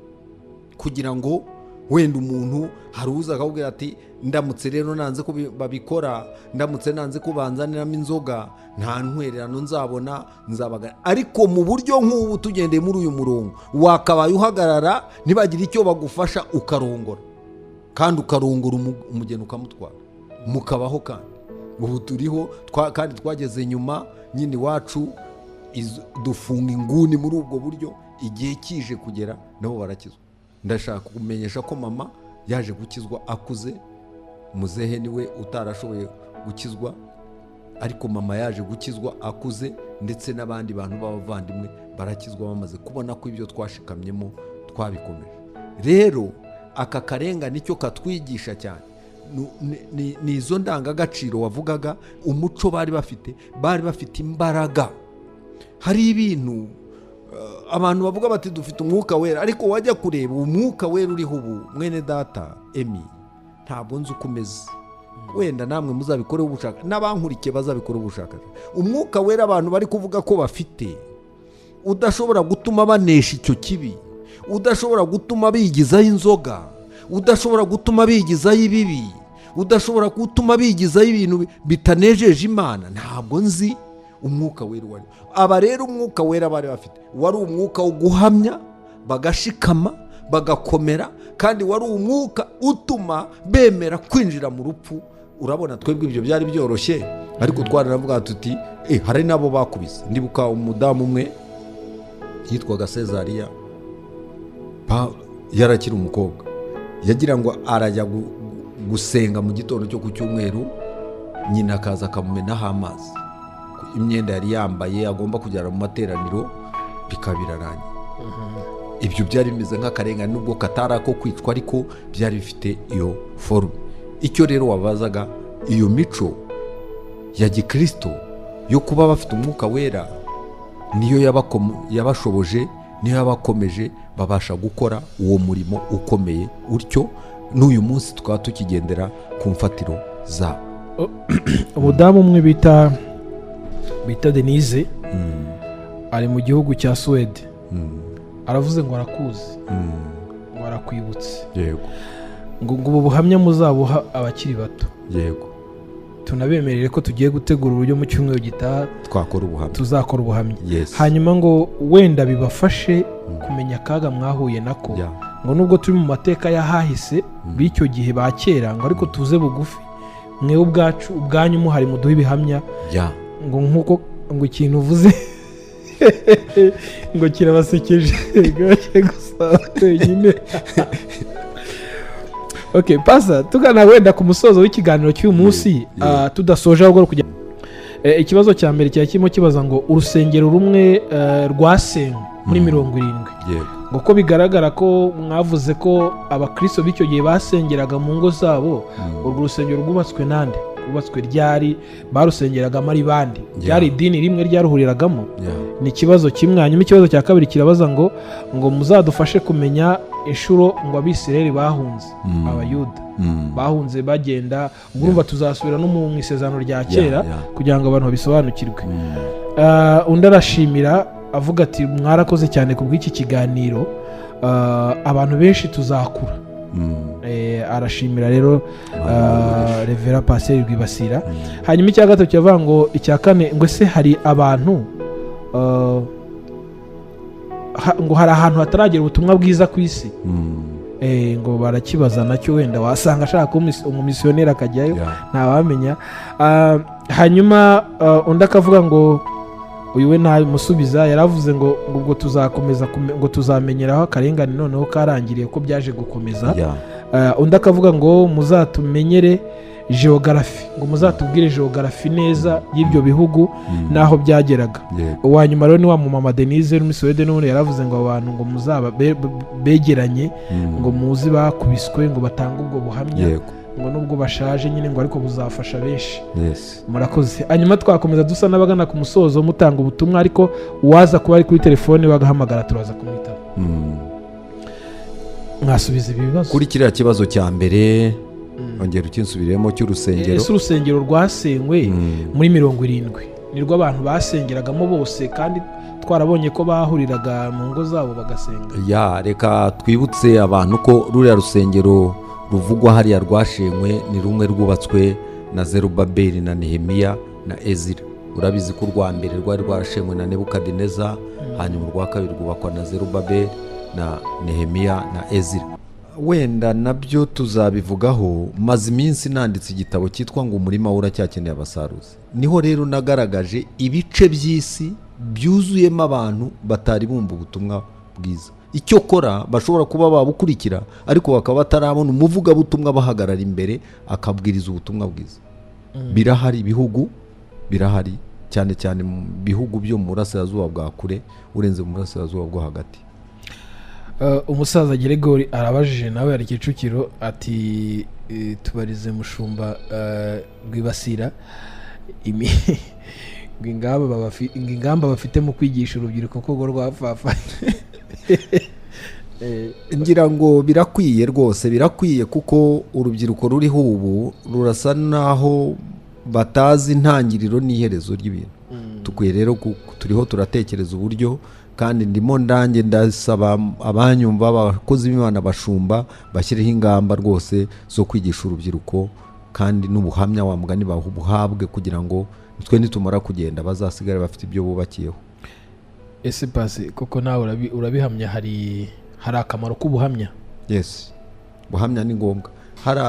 kugira ngo wenda umuntu haruza akabwira ati ndamutse rero nanze ko babikora, ndamutse nanze ko banzaniramo inzoga, nta ntwererano nzabona, nzabagana. Ariko mu buryo nk'ubu tugendeye muri uyu murongo, wakabaye uhagarara ntibagira icyo bagufasha, ukarongora, kandi ukarongora umugeni ukamutwara, mukabaho. Kandi ubu turiho, kandi twageze nyuma nyine iwacu dufunga inguni muri ubwo buryo, igihe kije kugera nabo barakizwa. Ndashaka kumenyesha ko mama yaje gukizwa akuze, muzehe niwe utarashoboye gukizwa, ariko mama yaje gukizwa akuze, ndetse n'abandi bantu b'abavandimwe barakizwa bamaze kubona ko ibyo twashikamyemo twabikomeje. Rero aka karengane icyo katwigisha cyane ni izo ndangagaciro wavugaga, umuco bari bafite, bari bafite imbaraga. Hari ibintu abantu bavuga bati dufite umwuka wera, ariko wajya kureba umwuka wera uriho ubu, mwene data Emi, ntabwo nzi uko umeze, wenda namwe muzabikoreho ubushakashatsi, n'abankurikiye bazabikoreho ubushakashatsi. Umwuka wera abantu bari kuvuga ko bafite, udashobora gutuma banesha icyo kibi, udashobora gutuma bigizaho inzoga, udashobora gutuma bigizaho ibibi, udashobora gutuma bigizaho ibintu bitanejeje Imana, ntabwo nzi umwuka wera wari. Aba rero umwuka wera bari bafite wari umwuka wo guhamya, bagashikama, bagakomera, kandi wari umwuka utuma bemera kwinjira mu rupfu. Urabona twebwe ibyo byari byoroshye, ariko twaranavuga tuti hari nabo bakubise. Ndibuka umudamu umwe yitwaga Cezaria, yarakiri umukobwa, yagira ngo arajya gusenga mu gitondo cyo ku cyumweru, nyina akaza akamumenaho amazi, imyenda yari yambaye agomba kujyana mu materaniro, bikaba birarangiye. Ibyo byari bimeze nk'akarengane, nubwo katari ako kwicwa, ariko byari bifite iyo forume. Icyo rero wabazaga, iyo mico ya gikristo yo kuba bafite umwuka wera niyo yabashoboje Niyo yabakomeje babasha gukora uwo murimo ukomeye utyo, n'uyu munsi tukaba tukigendera ku mfatiro zabo. Umudamu umwe bita Denise ari mu gihugu cya Suwede, aravuze ngo arakuzi, ngo arakwibutse. Yego. Ngo ubu buhamya muzabuha abakiri bato. Yego. Tunabemerere ko tugiye gutegura uburyo mu cyumweru gitaha twakora ubuhamya, tuzakora ubuhamya. Yes. Hanyuma ngo wenda bibafashe kumenya akaga mwahuye nako. Ngo nubwo turi mu mateka y'ahahise b'icyo gihe ba kera, ngo ariko tuze bugufi mwe ubwacu ubwanyu muhari muduhe ibihamya. Ngo nkuko ngo ikintu uvuze ngo kirabasekeje gusa wenyine. Okay, pasa tugana wenda ku musozo w'ikiganiro cy'uyu munsi, tudasoje ahubwo kujya ikibazo cya mbere cyari kirimo kibaza ngo urusengero rumwe rwasenywe muri 70, ngo ko bigaragara ko mwavuze ko abakristo b'icyo gihe basengeraga mu ngo zabo, urwo rusengero rwubatswe nande, rwubatswe ryari, barusengeragamo ari bande, ryari idini rimwe ryaruhuriragamo? Ni ikibazo kimwe. Hanyuma ikibazo cya kabiri kirabaza ngo muzadufashe kumenya inshuro ngo Abisirayeli bahunze, Abayuda bahunze bagenda, urumva tuzasubira no mu isezerano rya kera kugira ngo abantu babisobanukirwe. Undi arashimira avuga ati mwarakoze cyane ku bw'iki kiganiro, abantu benshi tuzakura. Arashimira rero Revera Pasiteri Rwibasira. Hanyuma icya gatatu kiravuga ngo icya kane ngo ese hari abantu ngo hari ahantu hataragera ubutumwa bwiza ku isi, ngo barakibaza nacyo, wenda wasanga ashaka umumisiyoneri akajyayo, ntawamenya. Hanyuma undi akavuga ngo uyu we ntamusubiza, yaravuze ngo ubwo tuzakomeza ngo tuzamenyeraho akarengane noneho karangiriye ko byaje gukomeza. Undi akavuga ngo muzatumenyere geogarafi, ngo muzatubwire geogarafi neza y'ibyo bihugu n'aho byageraga. Uwa nyuma rero ni wa mumama Denise uri muri Suwede, n'ubundi yaravuze ngo abantu ngo muzaba begeranye, ngo muzi bakubiswe, ngo batange ubwo buhamya, ngo nubwo bashaje nyine ngo ariko buzafasha benshi. Murakoze. Hanyuma twakomeza dusa n'abagana ku musozo mutanga ubutumwa, ariko uwaza kuba ari kuri telefone bagahamagara turaza kumwitaba. Mwasubiza ibi bibazo. Kuri kiriya kibazo cya mbere ongera ukinsubiremo cy'urusengero. Ese urusengero rwasenywe muri 70 nirwo abantu basengeragamo bose, kandi twarabonye ko bahuriraga mu ngo zabo bagasenga? Ya, reka twibutse abantu ko ruriya rusengero ruvugwa hariya rwashenywe ni rumwe rwubatswe na Zerubabeli na Nehemiya na Ezira. Urabizi ko urwa mbere rwari rwarashenywe na Nebukadineza, hanyuma urwa kabiri rwubakwa na Zerubabeli na Nehemiya na Ezira. Wenda nabyo tuzabivugaho. Maze iminsi nanditse igitabo cyitwa ngo umurima uracyakeneye abasaruzi. Niho rero nagaragaje ibice by'isi byuzuyemo abantu batari bumva ubutumwa bwiza. Icyo kora bashobora kuba babukurikira ariko bakaba batarabona umuvugabutumwa bahagarara imbere akabwiriza ubutumwa bwiza. Birahari ibihugu, birahari cyane cyane mu bihugu byo mu burasirazuba bwa kure urenze mu burasirazuba bwo hagati. Umusaza Gregory arabajije nawe ari Kicukiro ati tubarize mushumba Rwibasira ingamba bafite mu kwigisha urubyiruko ko rwapfafa. Ngira ngo birakwiye rwose, birakwiye kuko urubyiruko ruriho ubu rurasa naho batazi intangiriro n'iherezo ry'ibintu. Tukwiye rero turiho turatekereza uburyo, kandi ndimo ndange ndasaba abanyumva abakozi b'Imana bashumba bashyireho ingamba rwose zo kwigisha urubyiruko, kandi n'ubuhamya wa mugani babuhabwe kugira ngo twe nitumara kugenda bazasigare bafite ibyo bubakiyeho. Ese pasi koko nawe urabihamya, hari akamaro k'ubuhamya? Yes, buhamya ni ngombwa. Hari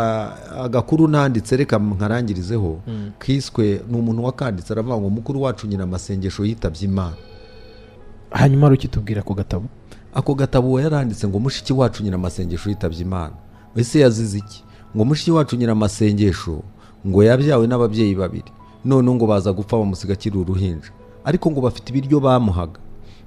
agakuru nanditse reka nkarangirizeho, kiswe ni umuntu wakanditse aravuga ngo mukuru wacu nyina amasengesho yitabye Imana. Hanyuma rukitubwira ako gatabo. Ako gatabo yaranditse ngo mushiki wacu nyina amasengesho yitabye Imana. Ese yazize iki? Ngo mushiki wacu nyina amasengesho ngo yabyawe n'ababyeyi babiri, none ngo baza gupfa bamusiga akiri uruhinja, ariko ngo bafite ibiryo bamuhaga.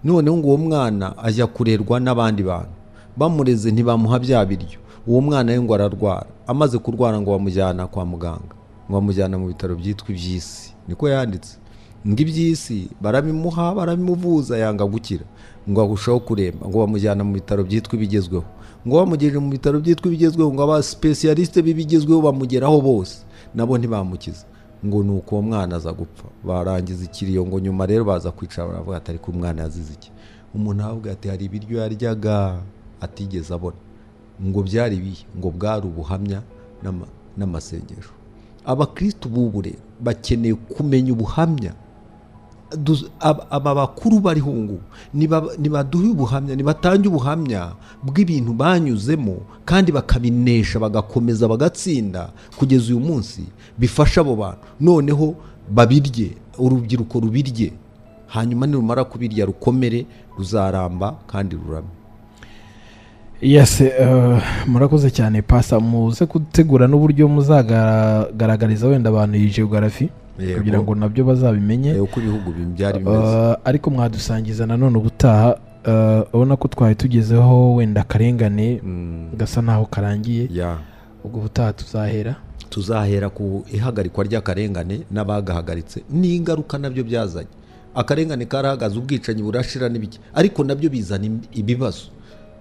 None ngo uwo mwana ajya kurerwa n'abandi bantu, bamureze ntibamuha bya biryo. Uwo mwana we ngo ararwara, amaze kurwara ngo bamujyana kwa muganga, ngo bamujyana mu bitaro byitwa iby'isi, niko yanditse. Ngo iby'isi barabimuha, barabimuvuza, yanga gukira, ngo arushaho kuremba, ngo bamujyana mu bitaro byitwa ibigezweho, ngo bamugejeje mu bitaro byitwa ibigezweho, ngo aba spécialistes b'ibigezweho bamugeraho bose, nabo ntibamukiza. Ngo ni uko uwo mwana aza gupfa, barangiza ikiriyo. Ngo nyuma rero baza kwicara, baravuga ati: "Ariko umwana yazize iki?" Umuntu aravuga ati: "Hari ibiryo yaryaga atigeze abona." Ngo byari ibihe? Ngo bwari ubuhamya n'amasengesho. Abakristu b'ubu rero bakeneye kumenya ubuhamya. Aba bakuru bariho ubu ngubu nibaduhe ubuhamya, nibatange ubuhamya bw'ibintu banyuzemo kandi bakabinesha, bagakomeza bagatsinda kugeza uyu munsi, bifasha abo bantu. Noneho babirye, urubyiruko rubirye, hanyuma nirumara kubirya rukomere, ruzaramba kandi rurame. Yes, murakoze cyane, Pastor. Muze gutegura n'uburyo muzagaragariza wenda abantu iyi geography kugira ngo nabyo bazabimenye. Uko ibihugu byari bimeze. Ariko mwadusangiza nanone ubutaha. Ubona ko twari tugezeho wenda akarengane gasa naho karangiye. Ubwo ubutaha tuzahera Tuzahera ku ihagarikwa ry'akarengane n'abagahagaritse n'ingaruka nabyo byazanye. Akarengane karahagaze, ubwicanyi burashira n'ibiki, ariko nabyo bizana ibibazo,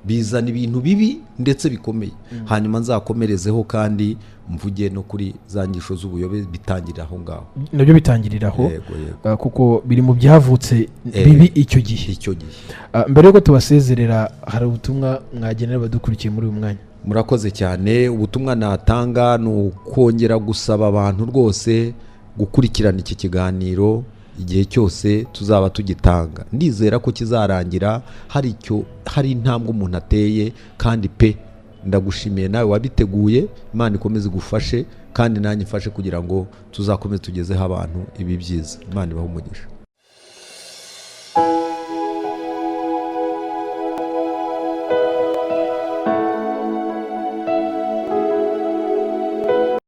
bizana ibintu bibi ndetse bikomeye. Hanyuma nzakomerezeho kandi mvuge no kuri za nyigisho z'ubuyobe, bitangirira aho ngaho. Nabyo bitangirira aho. Yego. Kuko biri mu byavutse bibi icyo gihe. Icyo gihe. Mbere yuko tubasezerera, hari ubutumwa mwagenera abadukurikiye muri uyu mwanya? Murakoze cyane. Ubutumwa natanga ni ukongera gusaba abantu rwose gukurikirana iki kiganiro igihe cyose tuzaba tugitanga. Ndizera ko kizarangira hari icyo, hari intambwe umuntu ateye. Kandi pe, ndagushimiye nawe wabiteguye. Imana ikomeze igufashe kandi nanjye ifashe kugira ngo tuzakomeze tugezeho abantu ibi byiza. Imana ibahe umugisha.